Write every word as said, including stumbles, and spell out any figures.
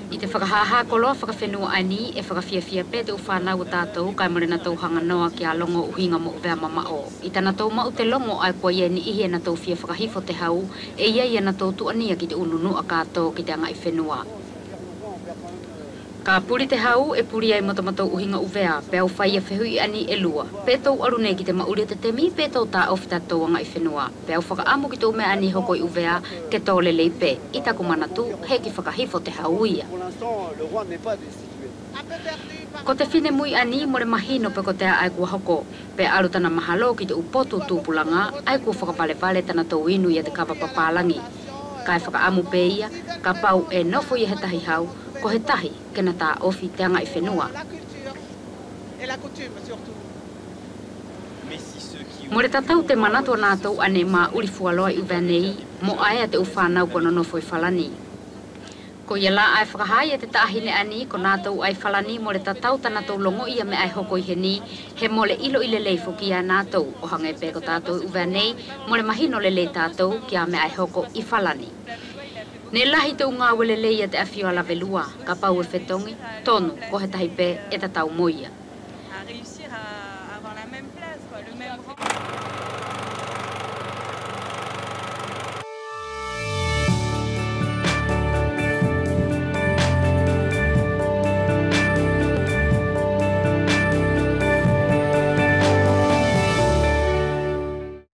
ʻI te fakahāhā koloa fakafenua ʻaeni, ʻe fakafiafia pe te ʻu fānau ʻa tātou kae mole natou haganoa kia logo ʻuhiga mo ʻUvea mamaʻo. ʻI tanatou maʻu te logo ʻae kua ʻi ai niʻihi ʻe natou fia fakahifo te hau, ʻe ʻi ai ʻanatou tuʻania ki te ʻu nunuʻa kātō ki te agaʻi fenua. Ka puli te hau, ʻe puli ai mo tamatou ʻuhiga ʻUvea, pea au fai ia fehuʻi ʻaeni ʻe lua. Pe tou alu nei ki te maʻuli ʻo te temi, pe tou taʻofi tatou agaʻi fenua. Pea au fakaʻamu ki te ʻu meʻa ʻaeni ʻe hoko ʻi ʻUvea, ke tō lelei pe. ʻI taku manatu, heʻeki fakahifo te hau ia. Ko te finemui ʻaeni mole mahino pe kotea ʻae kua hoko, pea alu tana mahalo ki te ʻu potu tupulaga ʻae kua fakavalevale tanatou inu ia te kava papalagi. Kae fakaʻamu pe ia, kapau ʻe nofo ia he tahi hau, ko he tahi ke na taʻofi te agaʻi fenua. Mole tatau te manatu ʻa nātou ʻae neʻe maʻuli fualoa ʻi ʻUvea nei, mo ʻae ʻa te ʻu fānau kua nonofo ʻi Falani. Koia lā ʻae fakahā ia te taʻahine ʻaeni, ko nātou ʻae ʻi Falani mole tatau tanatou logoʻi ia meʻa ʻe hoko ʻi heni, he mole iloʻi lelei foki ia nātou, ʻo hagē pe ko tātou ʻi ʻUvea nei, mole mahino lelei tātou kia meʻa ʻe hoko ʻi Falani. Neʻe lahi te ʻu gāue lelei ʻa te ʻafio ʻa Lavelua, kapau ʻe fetogi, tonu, ko he tahi pe ʻe tatau mo ia.